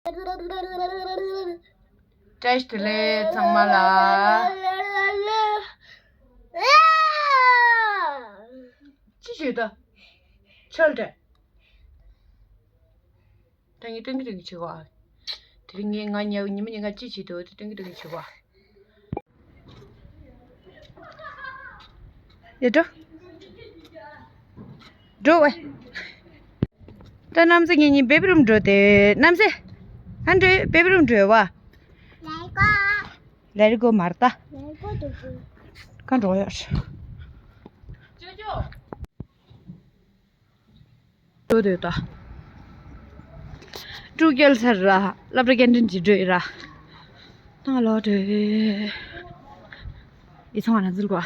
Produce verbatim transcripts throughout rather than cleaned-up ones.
བཀྲ་ཤིས་བདེ་ལེགས་ཚང་མ་ལ། ཅི་བྱེད་ད། ཆོལ་འདྲ། ད་ངས་སྟོན་གི་སྟོན་གི་བྱེད་གོ། དེ་རིང་ངས་ང་ཉལ་ཉི་མ་ཉིན་གང་ཅི་བྱེད་འདུག་དེ་སྟོན་གི་སྟོན་གི་བྱེད་གོ། ཡ་འགྲོ། འགྲོ་བས། ད་གནམ་ས་ངེད་གཉིས་བེ་བི་རུམ་འགྲོ་དེ་གནམ་ས། ཨ་འགྲོ་བེ་བི་རུམ་འགྲོ་བ། Let it go མར་ད། Let it go འགྲོ་དགོས། གང་འགྲོ་ཡོད། འགྲོ་འདོད་ད། ཀྲུག་རྒྱལ་སར་ར། སློབ་གྲྭ་སྐྱེལ་འདྲེན་གྱི་འགྲོ་ཡི་ར། ཏང་ལོ་འགྲོ། ཡི་ཚང་བ་ན་འཛུལ་གོ།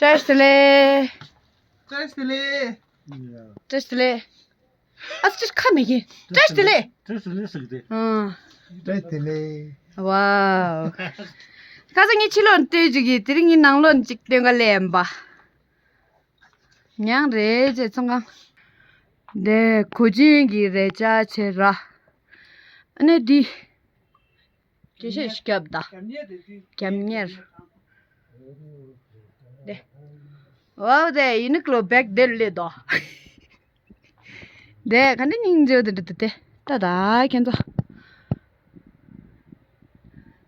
བཀྲ་ཤིས་བདེ་ལེགས། བཀྲ་ཤིས་བདེ་ལེགས། བཀྲ་ཤིས་བདེ་ལེགས། ཨ་ཙི་ཁ་མེད་ཀི། བཀྲ་ཤིས་བདེ་ལེགས། བཀྲ་ཤིས་བདེ་ལེགས་ཟེར་གི་རེད། ཨང་། བཀྲ་ཤིས་བདེ་ལེགས། ཝའོ། ཁ་སང་ངས་ཕྱི་ལོགས་ལྟོས་བཅུག་གི། དེ་རིང་ངས་ནང་ལོགས་ཅིག་སྟོན་ག་སླེབས་ཡིན་པ། མྱང་རེད་ཅེས་ཚོང་ཁང་། འདི་གོས་ཆེན་གྱི་རས་ཆ་ཆེ་ར། ཨ་ནི་འདི། དེ་ཤེས་སྐྱབས་ད། རྒྱབ་གཉེར། དེ། ཝའོ་དེ་ཡུ་ནི་ཀློ་བེག་དེ་ལས་དོ། དེ་ག་འདྲ་སྙིང་རྗེ་དེ་འདྲ་དེ་དེ་ད་ད་ཁྱེད་ཚོ།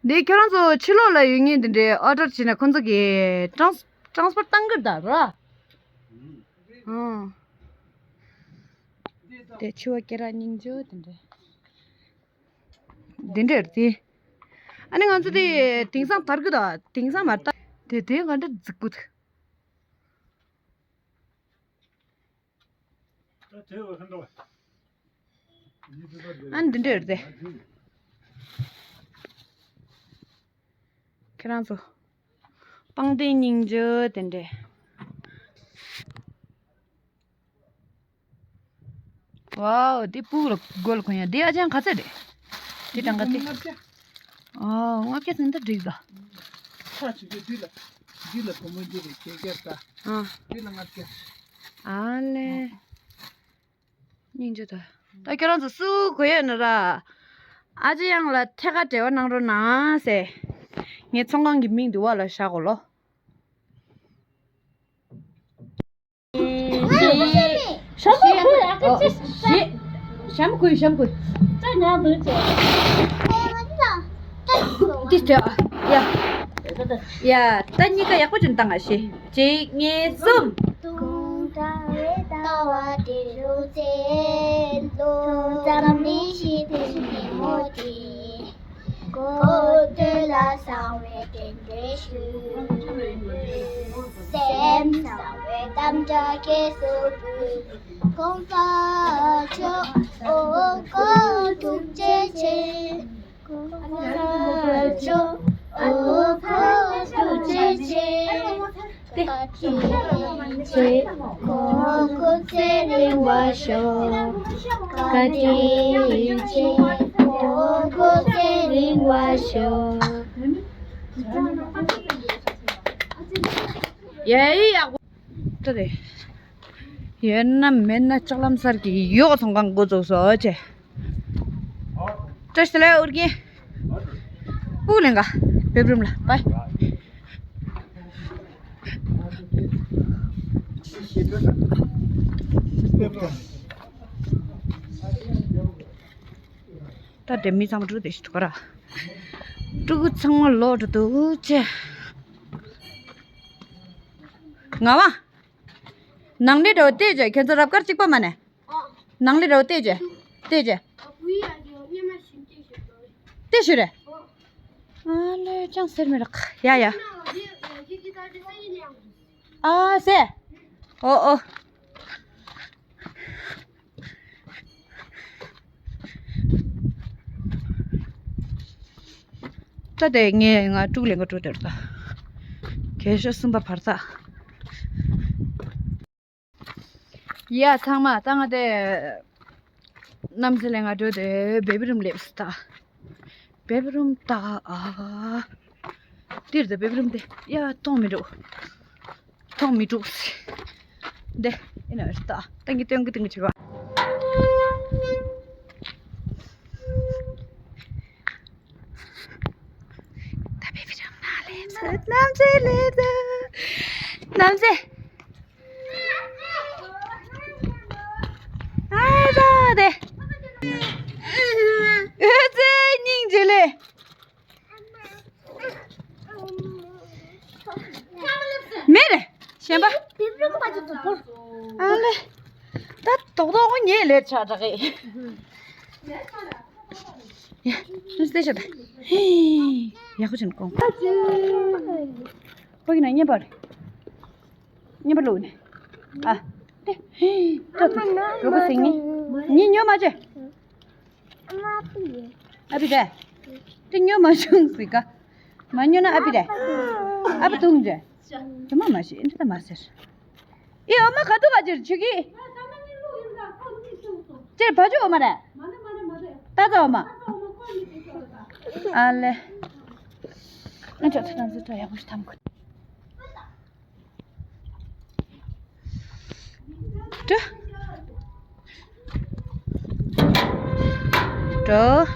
དེ་ཁྱེད་རང་ཚོ་ཕྱི་ལོགས་ལ་ཡོད་མཁན་དེ་འདྲའི་ཨོ་ཌར་བྱས་ན་ཁོང་ཚོ་གིས་ཊྲན་སི་ཊྲན་སི་པོར་བཏང་གི་རེད་ད་ར། ཨང་། དེ་ཕྱི་བ་སྐེ་རགས་སྙིང་རྗེ་དེ་འདྲ། འདི་འདྲ་རེད་དེ། ཨ་ནི་ང་ཚོ་དེ་དེང་སང་དར་གི་ད། དེང་སང་མ་དར། དེ་དེ་ང་འདྲ་རྫིག་པོ་འདུག་ཨ་ནི་འདི་འདྲ་རེད་དེ། ཁྱེད་རང་ཚོ། པང་གདན་སྙིང་རྗེ་དེ་འདྲ། ཝའོ། འདི་སྤུ་གུ་ལ་མགོ་ལ་གོན་ཡ། འདི་ཨ་ཅང་ག་ཚད་རེད། འདི་གྲངས་ཀ་ཚད། ལྔ་བརྒྱ། ཨོ། ལྔ་བརྒྱ་ཟིན་ད་འགྲིག་ད། ཁ་ཆེ་ཆེ་འདི་ལ། འདི་ལ་བུ་མོ་འདི་རེད་བརྒྱད་བརྒྱ་ད། ཨ། འདི་ལ་ལྔ་བརྒྱ། ཨ་ལེ། སྙིང་རྗེ་ད། ད་ཁྱོད་རང་ཚོ་སུ་གོ་ཡོད་ན་ར། ཨ་ཅེ་གཡང་ལ་ཐད་ཀར་འབྲེལ་བ་གནང་རོགས་གནང་ཟེར། ངའི་ཚོང་ཁང་གི་མིང་འདི་བ་ལ་བཞག་གོ་ལོ། ཞྭ་མོ་ཁོས་ཨ་ཁ་ཅི་ཞྭ་མོ་ཁོས་ཞྭ་མོ་ཁོས། ཙ་ཉག་འདུག་ཅེ། ཏིས་ཏེ་ཡ། ཡ་ད་གཉིས་ཀ་ཡག་པོ་ཅིག་བཏང་ང་ཤི། གཅིག་གཉིས་གསུམ། དུང་ཀྲ་རེ་ལྟ་བ་དེ་རུ་ཚེ་ལོ་ཙམ་ནི་ཤི་དེ་ནི་མོ་དེ། གོ་ཐོས་ལ་གསང་བའི་རྟེན་འབྲེལ་ཞུ། སེམས་གསང་བའི་དམ་བཅའ་སྐྱེ་སུ་འབུལ། གོང་ས་མཆོག་ཨོ་ཁོ་ཐུགས་རྗེ་ཆེ། གོང་ས་མཆོག་ཨོ་ཁོ་ཐུགས་རྗེ་ཆེ། བཀའ་དྲིན་ཆེ། ཁོང་སྐུ་ཚེ་རིང་བར་ཤོག་བཀའ་དྲིན་ཆེ། ཁོང་སྐུ་ཚེ་རིང་བར་ཤོག་ཡ་ཡི་ཡག་པོ། ད་རེད། ཡོད་ན་མེད་ན་ལྕགས་ལམ་སར་གྱི་ཡོག་ཚོང་ཁང་འགོ་བཙུགས་སོ་ཅེ། བཀྲ་ཤིས་བདེ་ལེགས་ཨོ་རྒྱན། སྤུ་ལེན་ག་བེབ་རུམ་ལ་བའི། ད་དེ་མི་ཚང་མ་ཕྲུ་གུ་དེ་ཞིག་འགྲོ་ག་ར། ཕྲུ་གུ་ཚང་མ་ལོག་འགྲོ་འདུག་ཅེ། ང་བ། ནང་ལས་འགྲོ་བལྟས་བྱས་ཁྱེད་ཚོ་རབ་དཀར་གཅིག་པ་མ་ནས། ནང་ལས་འགྲོ་བལྟས་བྱས། བལྟས་བྱས། བལྟས་ཞུ་རེ། ཨ་ལས་ཅང་ཟེར་མི་རག་ཡ་ཡ། ཨ་ཟེ། ཨོ་ཨོ། ད་དེ་ངས་ང་ཕྲུ་གུ་ལེན་ག་འགྲོ་དེར་ད། གས་ཤོ་གསུམ་པ་བར་ད། ཡ་ཚང་མ་ད་ང་དེ། གནམ་ས་ལེན་ག་འགྲོ་དེ་བེ་བི་རུམ་སླེབས་ད། བེ་བི་རུམ་ད་ཨ། འདིར་ད་བེ་བི་རུམ་དེ་ཡ་མཐོང་མི་འགྲོ། མཐོང་མི་འགྲོ། འདི། ཡིན་ན་ད་ཏང་གི་ཏང་གི་ཏང་གི་བྱེད་ག་ད་བེ་བི་རང་ན་ལེབ་ས་ནམ་ཚེ་ལེབ་ས་ནམ་ཚེ། ཨ་ད་དེ། ཨ་ཙེ་སྙིང་རྗེ་ལེ། མེད་རེད། གཞན་པ། ཨ་ལེ། ད་ཏོག་ཏོག་ངས་ལས་ཆགས་དྲག་གི། ཡ། ལྟོས་ཤོག་ད། ཧེ། ཡག་པོ་བྱུང་གོང་། ཁོ་གི་ན་བརྙན་པར། བརྙན་པར་བླུགས་ནས། ཨ། དེ། ཧེ། ཏོག་ཏོག་རོ་པོ་ཟིང་ངེ། ངས་ཉོ་མ་བྱེད། ཨ་ཕི་རེད། དེ་ཉོ་མ་བྱུང་ཟིག་ག་མ་ཉོ་ན་ཨ་ཕི་རེད། ཨ་ཕ་དུང་རེད། དེ་མ་མ་ཤེས་འདི་ད་མ་ཟེར། ཨེ་ཨ་མ་ག་དུ་ག་ཅིར་ཆུ་གི་ཅེར་བ་ཅུ་ཨོ་མ་རེད། ཏ་ཏ་ཨོ་མ། ཨ་ལེ། ཨ་ཅག་ཚོ་ནང་ཚོ་ད་ཡག་པོ་ཞིག་ཐམ་གོ། ཏྲ། ཏྲ།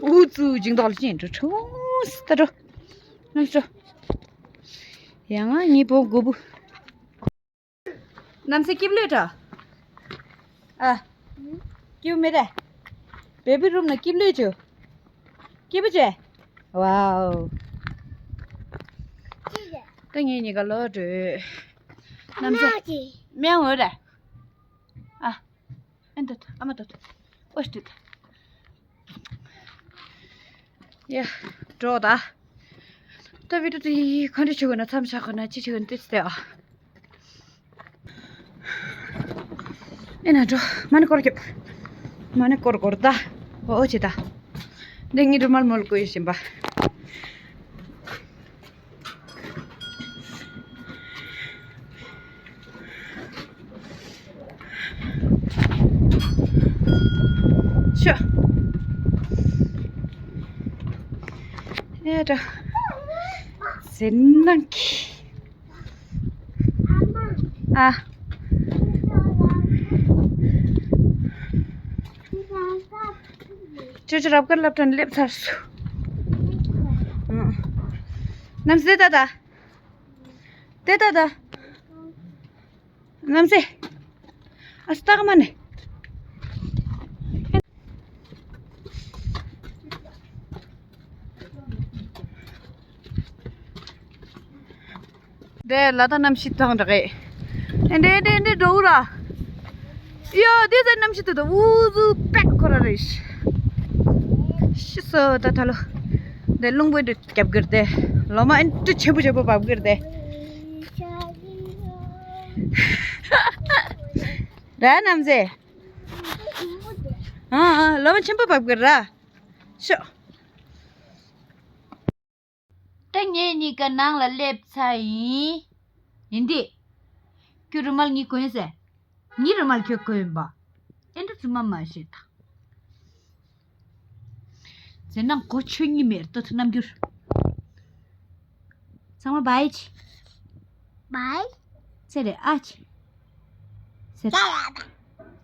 ཨུ་ཙུ་སྦྱིན་བདག་ལ་ཅན་ཏྲ་ཁྲུང་སི་ཏ་ཏྲ། ནང་ཏྲ། ཡང་ང་གཉིས་པོ་དགུ་པོ། གནམ་སའི་སྐྱིབས་ལོས་ཏྲ། ཨ། སྐྱིབས་མེད་རེད། བེ་བི་རུམ་ན་སྐྱིབས་ལོས་ཅུ། སྐྱིད་པོ་བྱས། ཝའོ། ད་ངེད་གཉིས་ཀ་ལོག་འགྲོ། གནམ་ས། མེའང་འོ་རེད། ཨ། ཨེ་འདོད། ཨ་མ་འདོད། ཨོ་ཤི་འདོད། ཡ། འགྲོ་ད། ད་བི་ཏུ་དེ་ག་འདྲ་བྱེད་དགོས་ན་མཚམས་བཞག་དགོས་ན་ཅི་བྱེད་དགོས་ན་ཏིས་ཏེ་ཨ། ཨེ་ན་འགྲོ། མ་ཎི་སྐོར་རྒྱབ། མ་ཎི་སྐོར་སྐོར་ད། འོ་ཅི་ད། འདི་ངའི་རུ་མལ་མོལ་བཀོད་བཞིན་པ། ཤོ། ཨེ་ད། ཟིན་ནང་གི་ཨ། ཅོ་ཅོ་རབ་དཀར་སློབ་གྲྭ་ནས་སླེབས་ཚར་སོང་། ཨང་། གནམ་སའི་ད་ད། དེ་ད་ད། གནམ་སའི། ཨ་སྟག་མ་ནི། དེ་ལ་ད་གནམ་གཤིས་ཐང་དྲགས། ཨེ་འདྲེ་འདྲེ་འདྲེ་འགྲོ་ར། ཡ་དེ་ཚེ་གནམ་གཤིས་དེ་ད་འུ་ཟུ་པེག་ཁོ་ར་རེད། ཤི་སོ་ད་ད་ལོ། དེ་རླུང་བུ་འདྲེ་རྒྱབ་གིར་དེ། ལོ་མ་ཨེ་འདྲེ་ཆེན་པོ་ཆེན་པོ་བབ་གིར་དེ། ར་གནམ་སའི། ཨ་ཨ་ལོ་མ་ཆེན་པོ་བབ་གིར་ར། ཤོ། ད་ངེད་གཉིས་ཀ་ནང་ལ་སླེབས་ཚར་ཡིན། ཡིན་ཏེ། ཁྱོད་རུ་མལ་གཉིས་གོན་ཟེར། ངའི་རུ་མལ་ཁྱོད་གོན་པ། ཨེ་འདྲ་ཚུལ་མ་མ་བཤད་ད། ཟེར་ན་གོ་ཆོད་ཉི་མེར་ལྟོས་ཐུབ་རྣམ་འགྱུར། ཚང་མ་བའི་ཆི། བའི། ཚེ་རེ་ཨ་ཆི། ཚེ་རེ།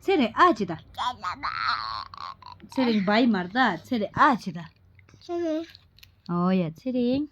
ཚེ་རེ་ཨ་ཆི་ད། ཚེ་རེ་བའི་མར་ད་ཚེ་རེ་ཨ་ཆི་ད། ཚེ་རེ། ཨོ་ཡ་ཚེ་རིང་།